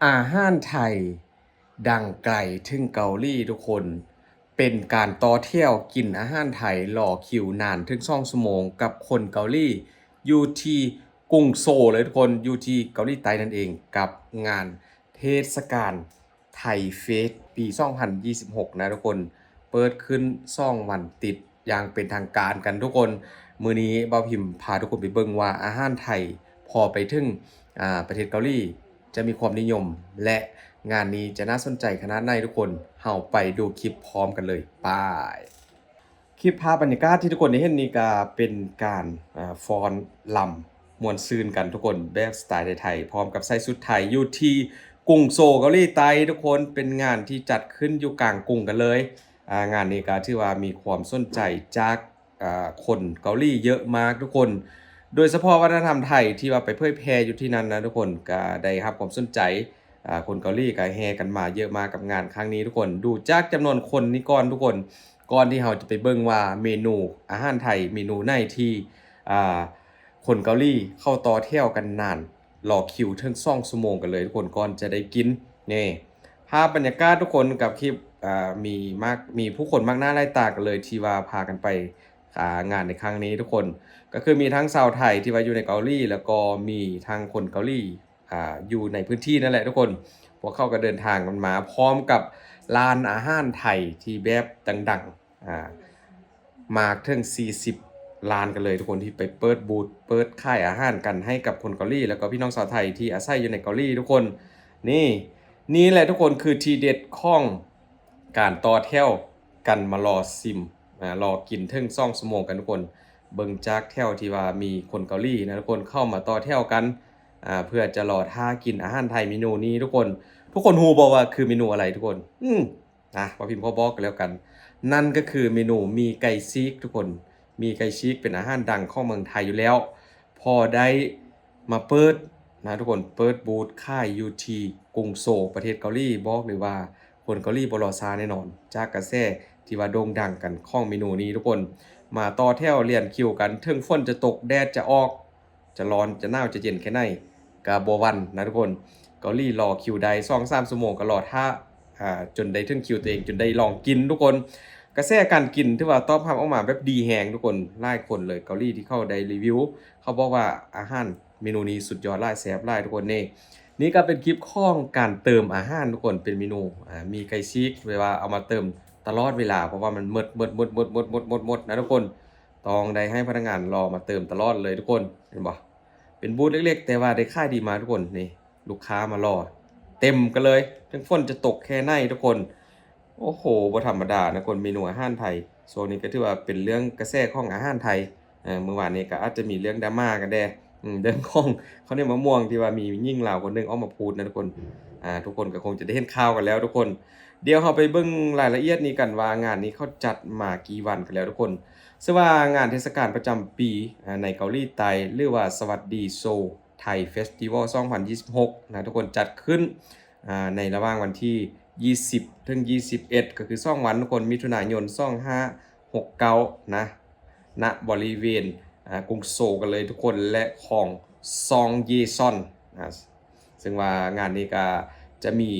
ອາຫານໄທດັງໄກເຖິງເກົາຫຼີທຸກຄົນ, ເປັນການຕໍ່ແຖວກິນອາຫານໄທ ລໍຄິວນານເຖິງສອງຊົ່ວໂມງກັບຄົນເກົາຫຼີ ຢູ່ທີ່ກຸງໂຊເລີຍທຸກຄົນ, ຢູ່ທີ່ເກົາຫຼີໃຕ້ນັ້ນເອງ, ກັບງານເທດສະການໄທເຟສປີສອງພັນຊາວຫົກນະທຸກຄົນ, ເປີດຂຶ້ນສອງວັນຕິດ ຢ່າງເປັນທາງການກັນທຸກຄົນ. ມື້ນີ້ບ່າວພິມພາທຸກຄົນໄປເບິ່ງວ່າອາຫານໄທພໍໄປເຖິງ ອາ ປະເທດເກົາຫຼີຈະມີຄວາມນິຍົມ ແລະ ງານນີ້ຈະໜ້າສົນໃຈຂະໜາດໃດທຸກຄົນ. ເຮົາໄປດູຄລິບພ້ອມກັນເລີຍ. ໄປ. ຄລິບພາບບັນຍາກາດທີ່ທຸກຄົນໄດ້ເຫັນນີ້ກະເປັນການ ອາ ຟ້ອນລຳມ່ວນຊື່ນກັນທຸກຄົນ ແບບສະໄຕໄທໆ ພ້ອມກັບໃສ່ຊຸດໄທ ຢູ່ທີ່ກຸງໂຊເກົາຫຼີໃຕ້ທຸກຄົນ. ເປັນງານທີ່ຈັດຂຶ້ນຢູ່ກາງກຸງກັນເລີຍ. ອາ ງານນີ້ກໍຖືວ່າມີຄວາມສົນໃຈຈາກ ອາ ຄົນເກົາຫຼີເຍອະມາກທຸກຄົນ, ໂດຍສະເພາະວັດທະນະທຳໄທທີ່ວ່າໄປເຜີຍແຜ່ຢູ່ທີ່ນັ້ນນະທຸກຄົນ ກໍໄດ້ຮັບຄວາມສົນໃຈ. ອາ ຄົນເກົາຫຼີກໍແຫ່ກັນມາເຍອະມາກັບງານຄັ້ງນີ້ທຸກຄົນ. ດູຈາກຈຳນວນຄົນນີ້ກ່ອນທຸກຄົນ, ກ່ອນທີ່ເຮົາຈະໄປເບິ່ງວ່າເມນູອາຫານໄທເມນູໃດທີ່ ອາ ຄົນເກົາຫຼີເຂົ້າຕໍ່ແຖວກັນນານ ລໍຄິວເຖິງສອງຊົ່ວໂມງກັນເລີຍທຸກຄົນ ກ່ອນຈະໄດ້ກິນ. ນີ້ ພາບບັນຍາກາດທຸກຄົນກັບຄລິບ ອາ ມີມາກ ມີຜູ້ຄົນມາກໜ້າຫຼາຍຕາກັນເລີຍ ທີ່ວ່າພາກັນໄປ ອາ ງານໃນຄັ້ງນີ້ທຸກຄົນ. ກໍຄືມີທັງຊາວໄທທີ່ວ່າຢູ່ໃນເກົາຫຼີ ແລ້ວກໍມີທັງຄົນເກົາຫຼີ ອາ ຢູ່ໃນພື້ນທີ່ນັ້ນແຫຼະທຸກຄົນ. ພວກເຂົາກໍເດີນທາງກັນມາພ້ອມກັບຮ້ານອາຫານໄທທີ່ແບບດັງໆ ອາ ມາເຖິງສີ່ສິບຮ້ານກັນເລີຍທຸກຄົນ ທີ່ໄປເປີດບູດ ເປີດຂາຍອາຫານກັນໃຫ້ກັບຄົນເກົາຫຼີ ແລ້ວກໍພີ່ນ້ອງຊາວໄທທີ່ອາໄສຢູ່ໃນເກົາຫຼີທຸກຄົນ. ນີ້ ນີ້ແຫຼະທຸກຄົນ ຄືທີເດັດຂອງການຕໍ່ແຖວກັນມາລໍຊິມ ອາ ລໍກິນເຖິງສອງຊົ່ວໂມງກັນທຸກຄົນ. ເບິ່ງຈາກແຖວທີ່ວ່າມີຄົນເກົາຫຼີນະທຸກຄົນ ເຂົ້າມາຕໍ່ແຖວກັນ ອາ ເພື່ອຈະລໍຖ້າກິນອາຫານໄທເມນູນີ້ທຸກຄົນ. ທຸກຄົນຮູ້ບໍ່ວ່າຄືເມນູອະໄລທຸກຄົນ? ອືມ ນະ ບ່າວພິມຂໍບອກກັນແລ້ວກັນ, ນັ້ນກໍຄືເມນູໝີ່ໄກ່ຊີກທຸກຄົນ. ໝີ່ໄກ່ຊີກເປັນອາຫານດັງຂອງເມືອງໄທຢູ່ແລ້ວ. ພໍໄດ້ມາເປີດນະທຸກຄົນ, ເປີດບູດຂາຍຢູ່ທີ່ກຸງໂຊ ປະເທດເກົາຫຼີ, ບອກເລີຍວ່າຄົນເກົາຫຼີບໍ່ລໍຊ້າແນ່ນອນ ຈາກກະແສທີ່ວ່າໂດ່ງດັງກັນຂອງເມນູນີ້ທຸກຄົນ. ມາຕໍ່ແຖວລຽນຄິວກັນ, ເຖິງຝົນຈະຕົກ ແດດຈະອອກ ຈະຮ້ອນ ຈະໜາວ ຈະເຢັນແຄ່ໃດກະບໍ່ຫວັ່ນນະທຸກຄົນ. ເກົາຫຼີລໍຄິວໄດ້ສອງສາມຊົ່ວໂມງ ກໍລໍຖ້າ ອາ ຈົນໄດ້ເຖິງຄິວຕົວເອງ ຈົນໄດ້ລອງກິນທຸກຄົນ. ກະແສການກິນຖືວ່າຕອບຮັບອອກມາແບບດີແຮງທຸກຄົນ. ຫຼາຍຄົນເລີຍເກົາຫຼີທີ່ເຂົາໄດ້ຣີວິວ ເຂົາບອກວ່າອາຫານເມນູນີ້ສຸດຍອດຫຼາຍ ແຊບຫຼາຍທຸກຄົນ. ນີ້ ນີ້ກໍເປັນຄລິບຂອງການເຕີມອາຫານທຸກຄົນ, ເປັນເມນູ ອາ ໝີ່ໄກ່ຊີກ ແບບວ່າເອົາມາເຕີມຕະຫຼອດເວລາ ເພາະວ່າມັນໝົດ ໝົດ ໝົດ ໝົດ ໝົດ ໝົດ ໝົດ ໝົດ ໝົດນະທຸກຄົນ. ຕ້ອງໄດ້ໃຫ້ພະນັກງານລໍມາເຕີມຕະຫຼອດເລີຍທຸກຄົນ ເຫັນບໍ່? ເປັນບູດເລັກໆ ແຕ່ວ່າໄດ້ຂາຍດີມາກທຸກຄົນ. ນີ້ ລູກຄ້າມາລໍເຕັມກັນເລີຍ, ເຖິງຝົນຈະຕົກແຄ່ໃດທຸກຄົນ. ໂອ້ໂຫ ບໍ່ທຳມະດານະຄົນ, ເມນູອາຫານໄທຊ່ວງນີ້ກໍຖືວ່າເປັນເລື່ອງກະແສຂອງອາຫານໄທ. ເອີ ມື້ວານນີ້ກໍອາດຈະມີເລື່ອງດຣາມາກັນແດ່ ອືມ ເລື່ອງຂອງເຂົ້າໜຽວມະມ່ວງທີ່ວ່າມີຍິງລາວຄົນໜຶ່ງອອກມາພູດນະທຸກຄົນ. ອາ ທຸກຄົນກໍຄົງຈະໄດ້ເຫັນຂ່າວກັນແລ້ວທຸກຄົນ. ດຽວເຮົາໄປເບິ່ງລາຍລະອຽດນີ້ກັນວ່າ ງານນີ້ເຂົາຈັດມາກີ່ວັນກັນແລ້ວທຸກຄົນ. ເຊິ່ງວ່າງານເທດສະການປະຈຳປີ ອາ ໃນເກົາຫຼີໃຕ້ ຫຼືວ່າ ສະຫວັດດີໂຊ ໄທເຟສຕິວອລສອງພັນຊາວຫົກນະທຸກຄົນ, ຈັດຂຶ້ນ ອາ ໃນລະຫວ່າງວັນທີຊາວເອັດ ເຖິງຊາວເອັດ ກໍຄືສອງວັນທຸກຄົນ, ມິຖຸນາຍົນສອງຫ້າຫົກເກົ້ານະ ນະບໍລິເວນ ອາ ກຸງໂຊກັນເລີຍທຸກຄົນ ແລະ ຂອງຊອງເຢຊອນ ອາ ເຊິ່ງວ່າງານນີ້ກໍຈະມີ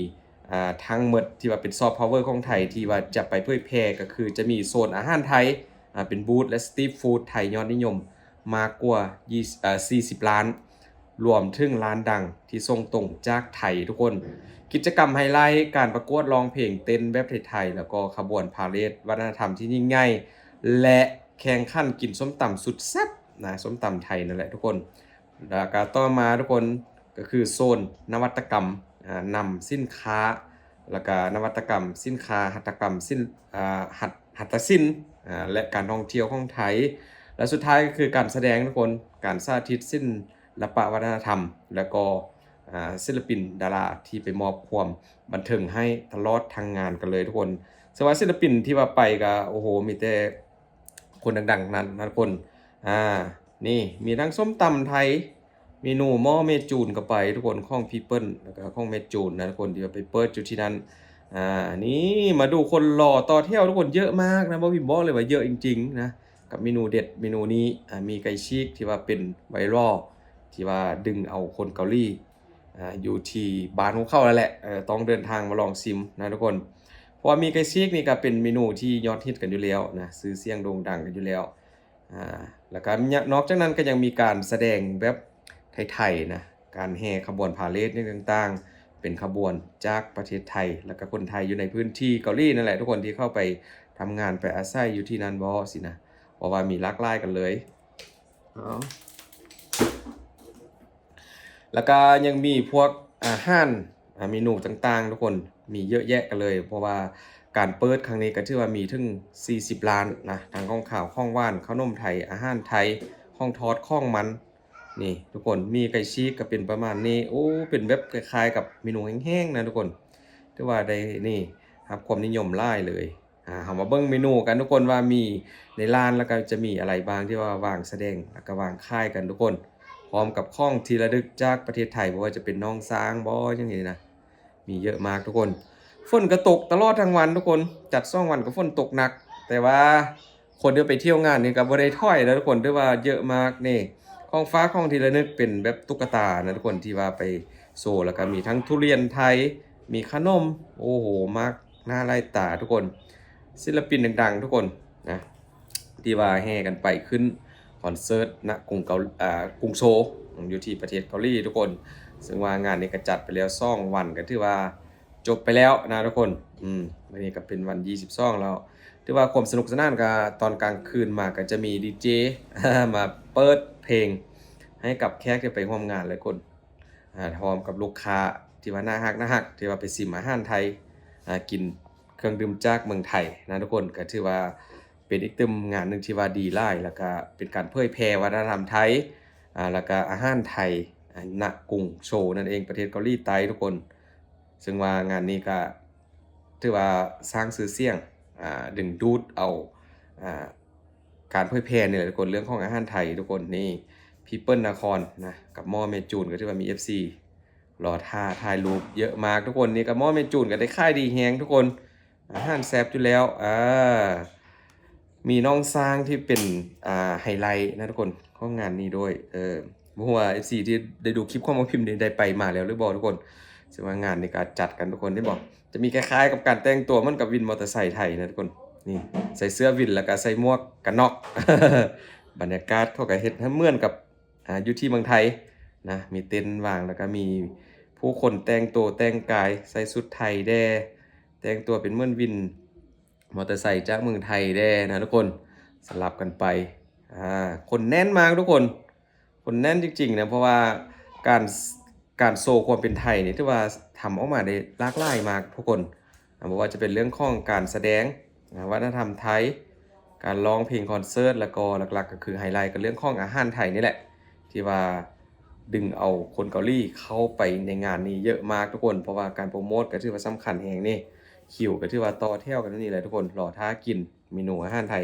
ອາ ທັງໝົດທີ່ວ່າເປັນຊອບພາວເວີຂອງໄທ ທີ່ວ່າຈະໄປເຜີຍແຜ່ ກໍຄືຈະມີໂຊນອາຫານໄທ ອາ ເປັນບູດ ແລະ ສະຕຣີດຟູດໄທຍອດນິຍົມ ມາກກວ່າ ເອີ ສີ່ສິບລ້ານ, ລວມເຖິງຮ້ານດັງທີ່ສົ່ງຕົງຈາກໄທທຸກຄົນ. ກິດຈະກຳໄຮໄລ ການປະກວດຮ້ອງເພງເຕັ້ນແບບໄທໆ ແລ້ວກໍຂະບວນພາເຣດວັດທະນະທຳທີ່ຍິ່ງໃຫຍ່ ແລະ ແຂ່ງຂັນກິນສົ້ມຕຳສຸດແຊບນະ, ສົ້ມຕຳໄທນັ້ນແຫຼະທຸກຄົນ. ແລ້ວກໍຕໍ່ມາທຸກຄົນ ກໍຄືໂຊນນະວັດຕະກຳ ອາ ນຳສິນຄ້າ ແລ້ວກໍນະວັດຕະກຳ ສິນຄ້າຫັດຖະກຳ ສິນ ອາ ຫັດ ຫັດຖະສິນ ອາ ແລະ ການທ່ອງທ່ຽວຂອງໄທ ແລະ ສຸດທ້າຍກໍຄືການສະແດງທຸກຄົນ, ການສາທິດສິລະປະວັດທະນະທຳ ແລ້ວກໍ ອາ ສິລະປິນດາລາທີ່ໄປມອບຄວາມບັນເທີງໃຫ້ຕະຫຼອດທັງງານກັນເລີຍທຸກຄົນ. ເຊິ່ງວ່າສິລະປິນທີ່ວ່າໄປກໍ ໂອ້ໂຫ ມີແຕ່ຄົນດັງໆ ນັ້ນນະທຸກຄົນ. ອາ ນີ້ມີທັງສົ້ມຕຳໄທ ເມນູໝໍ້ແມ່ຈູນກໍໄປທຸກຄົນ ຂອງພີ່ເປີ້ນ ແລ້ວກໍຂອງແມ່ຈູນນະທຸກຄົນ ທີ່ວ່າໄປເປີດຢູ່ທີ່ນັ້ນ. ອາ ນີ້ມາດູຄົນລໍຕໍ່ແຖວທຸກຄົນ ເຍອະມາກນະ, ບ່າວພິມບອກເລີຍວ່າເຍອະຈິງໆ ນະ ກັບເມນູເດັດເມນູນີ້. ອາ ໝີ່ໄກ່ຊີກທີ່ວ່າເປັນໄວຣັລ ທີ່ວ່າດຶງເອົາຄົນເກົາຫຼີ ອ່າ ຢູ່ທີ່ບ້ານຂອງເຂົານັ້ນແຫຼະ ເອີ ຕ້ອງເດີນທາງມາລອງຊິມນະທຸກຄົນ. ເພາະວ່າໝີ່ໄກ່ຊີກນີ້ກໍເປັນເມນູທີ່ຍອດຮິດກັນຢູ່ແລ້ວນະ ຊື່ສຽງໂດ່ງດັງກັນຢູ່ແລ້ວ. ອ່າ ແລ້ວກໍນອກຈາກນັ້ນກໍຍັງມີການສະແດງແບບໄທໆນະ ການແຫ່ຂະບວນພາເຣດຫຍັງຕ່າງໆ ເປັນຂະບວນຈາກປະເທດໄທ ແລ້ວກໍຄົນໄທຢູ່ໃນພື້ນທີ່ເກົາຫຼີນັ້ນແຫຼະທຸກຄົນ ທີ່ເຂົ້າໄປທຳງານໄປອາໄສຢູ່ທີ່ນັ້ນບໍຊີ້ນະ ເພາະວ່າມີຫຼາກຫຼາຍກັນເລີຍ. ເອົາ ແລ້ວກໍຍັງມີພວກອາຫານ ອາ ເມນູຕ່າງໆທຸກຄົນ ມີເຍອະແຍະກັນເລີຍ ເພາະວ່າການເປີດຄັ້ງນີ້ກໍຖືວ່າມີເຖິງສີ່ສິບຮ້ານນະ ທັງຂອງຄາວ ຂອງຫວານ ຂະໜົມໄທ ອາຫານໄທ ຂອງທອດ ຂອງມັນ. ນີ້ທຸກຄົນ ໝີ່ໄກ່ຊີກກໍເປັນປະມານນີ້. ໂອ້ ເປັນແບບຄ້າຍໆກັບເມນູແຫ້ງໆນະທຸກຄົນ ຖືວ່າໄດ້ ນີ້ ຮັບຄວາມນິຍົມຫຼາຍເລີຍ. ອ່າ ເຮົາມາເບິ່ງເມນູກັນທຸກຄົນ ວ່າມີໃນຮ້ານ ແລ້ວກໍຈະມີອະໄລບ້າງທີ່ວ່າວາງສະແດງ ແລ້ວກໍວາງຂາຍກັນທຸກຄົນ ພ້ອມກັບຂອງທີ່ລະລຶກຈາກປະເທດໄທ ບໍ່ວ່າຈະເປັນໜອງຊ້າງບໍ ຫຍັງນີ້ນະ ມີເຍອະມາກທຸກຄົນ. ຝົນກໍຕົກຕະຫຼອດທັງວັນທຸກຄົນ ຈັດສອງວັນກໍຝົນຕົກໜັກ ແຕ່ວ່າຄົນທີ່ໄປທ່ຽວງານນີ້ກໍບໍ່ໄດ້ຖອຍນະທຸກຄົນ ຖືວ່າເຍອະມາກ. ນີ້ ຂອງຝາກ ຂອງທີ່ລະນຶກ ເປັນແບບຕຸກກະຕານະທຸກຄົນ ທີ່ວ່າໄປໂຊ ແລ້ວກໍມີທັງທຸລຽນໄທ ມີຂະໜົມ ໂອ້ໂຫ ມາກໜ້າຫຼາຍຕາທຸກຄົນ. ສິນລະປິນດັງໆທຸກຄົນນະ ທີ່ວ່າແຫ່ກັນໄປຂຶ້ນຄອນເສີດນະ ກຸງເກົາ ອ່າ ກຸງໂຊ ຢູ່ທີ່ປະເທດເກົາຫຼີທຸກຄົນ. ເຊິ່ງວ່າງານນີ້ກໍຈັດໄປແລ້ວສອງວັນ ກໍຖືວ່າຈົບໄປແລ້ວນະທຸກຄົນ. ອືມ ມື້ນີ້ກໍເປັນວັນທີຊາວສອງແລ້ວ ຖືວ່າຄວາມສະໜຸກສະໜານກໍຕອນກາງຄືນມາກໍຈະມີດີເຈ ມາເປີດເພງໃຫ້ກັບແຂກທີ່ໄປຮ່ວມງານຫຼາຍຄົນ ອ່າ ພ້ອມກັບລູກຄ້າທີ່ວ່າໜ້າຮັກໆ ທີ່ວ່າໄປຊິມອາຫານໄທ ອ່າ ກິນເຄື່ອງດື່ມຈາກເມືອງໄທນະທຸກຄົນ. ກໍຖືວ່າເປັນອີກຕື່ມງານໜຶ່ງທີ່ວ່າດີຫຼາຍ ແລ້ວກໍເປັນການເຜີຍແຜ່ວັດທະນະທຳໄທ ອ່າ ແລ້ວກໍອາຫານໄທ ອ່າ ນະກຸງໂຊນັ້ນເອງ ປະເທດເກົາຫຼີໃຕ້ທຸກຄົນ. ເຊິ່ງວ່າງານນີ້ກໍຖືວ່າສ້າງຊື່ສຽງ ອ່າ ດຶງດູດເອົາ ອ່າ ການເຜີຍແຜ່ນີ້ແຫຼະທຸກຄົນ ເລື່ອງຂອງອາຫານໄທທຸກຄົນ. ນີ້ People ນະຄອນນະ ກັບໝໍ້ແມ່ຈູນ ກໍຖືວ່າມີເອັຟຊີລໍຖ້າຖ່າຍຮູບເຍອະມາກທຸກຄົນ. ນີ້ກັບໝໍ້ແມ່ຈູນກໍໄດ້ຂາຍດີແຮງທຸກຄົນ ອາຫານແຊບຢູ່ແລ້ວ. ອ່າ ມີໜອງຊ້າງທີ່ເປັນ ອ່າ ໄຮໄລນະທຸກຄົນ ຂອງງານນີ້ດ້ວຍ. ເອີ ບໍ່ຮູ້ວ່າເອັຟຊີທີ່ໄດ້ດູຄລິບຂອງໝໍພິມນີ້ໄດ້ໄປມາແລ້ວຫຼືບໍ່ທຸກຄົນ. ເຊິ່ງວ່າງານນີ້ກໍຈັດກັນທຸກຄົນ ເຫັນບໍ່ ຈະມີຄ້າຍໆກັບການແຕ່ງຕົວເໝືອນກັບວິນມໍເຕີໄຊໄທນະທຸກຄົນ. ນີ້ ໃສ່ເສື້ອວິນ ແລ້ວກໍໃສ່ໝວກກັນນັອກ ບັນຍາກາດເຂົາກໍເຮັດໃຫ້ເໝືອນກັບ ອ່າ ຢູ່ທີ່ເມືອງໄທນະ ມີເຕັນວາງ ແລ້ວກໍມີຜູ້ຄົນແຕ່ງໂຕແຕ່ງກາຍ ໃສ່ຊຸດໄທແດ່ ແຕ່ງຕົວເປັນເໝືອນວິນມໍເຕີໄຊຈາກເມືອງໄທແດ່ນະທຸກຄົນ ສະຫຼັບກັນໄປ. ອ່າ ຄົນແໜ້ນມາກທຸກຄົນ ຄົນແໜ້ນຈິງໆນະ ເພາະວ່າການ ການໂຊຄວາມເປັນໄທນີ້ຖືວ່າທຳອອກມາໄດ້ຫຼາກຫຼາຍມາກທຸກຄົນ ອ່າ ບໍ່ວ່າຈະເປັນເລື່ອງຂອງການສະແດງ ອ່າ ວັດທະນະທຳໄທ ການຮ້ອງເພງຄອນເສີດ ແລ້ວກໍຫຼັກໆກໍຄືໄຮໄລກໍເລື່ອງຂອງອາຫານໄທນີ້ແຫຼະ ທີ່ວ່າດຶງເອົາຄົນເກົາຫຼີເຂົ້າໄປໃນງານນີ້ເຍອະມາກທຸກຄົນ. ເພາະວ່າການໂປຣໂມດກໍຖືວ່າສຳຄັນແຮງນີ້ ຄິວກໍຖືວ່າຕໍ່ແຖວກັນຢູ່ນີ້ແຫຼະທຸກຄົນ ລໍຖ້າກິນເມນູອາຫານໄທ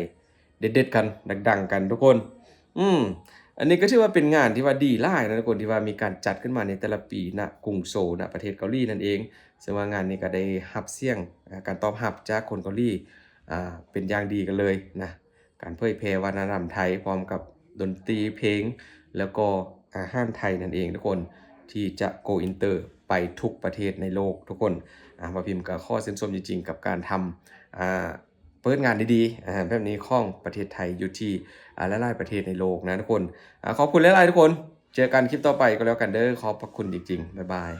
ເດັດໆກັນ ດັງໆກັນທຸກຄົນ. ອືມ ອັນນີ້ກໍຖືວ່າເປັນງານທີ່ວ່າດີຫຼາຍນະທຸກຄົນ ທີ່ວ່າມີການຈັດຂຶ້ນມາໃນແຕ່ລະປີນະກຸງໂຊນະປະເທດເກົາຫຼີນັ້ນເອງ. ເຊິ່ງວ່າງານນີ້ກໍໄດ້ຮັບສຽງ ອ່າ ການຕອບຮັບຈາກຄົນເກົາຫຼີ ອ່າ ເປັນຢ່າງດີກັນເລີຍນະ ການເຜີຍແຜ່ວັດທະນະທຳໄທ ພ້ອມກັບດົນຕີເພງ ແລ້ວກໍອາຫານໄທນັ້ນເອງທຸກຄົນ ທີ່ຈະ go inter ໄປທຸກປະເທດໃນໂລກທຸກຄົນ. ອ່າ ໝໍພິມກໍຂໍຊື່ນຊົມຈິງໆກັບການທຳ ອ່າ ເປີດງານດີໆ ອ່າ ແບບນີ້ຂອງປະເທດໄທ ຢູ່ທີ່ ອ່າ ຫຼາຍໆປະເທດໃນໂລກນະທຸກຄົນ. ອ່າ ຂອບຄຸນຫຼາຍໆທຸກຄົນ ເຈີກັນຄລິບຕໍ່ໄປກໍແລ້ວກັນເດີ ຂອບພະຄຸນຈິງໆ ບາຍບາຍ.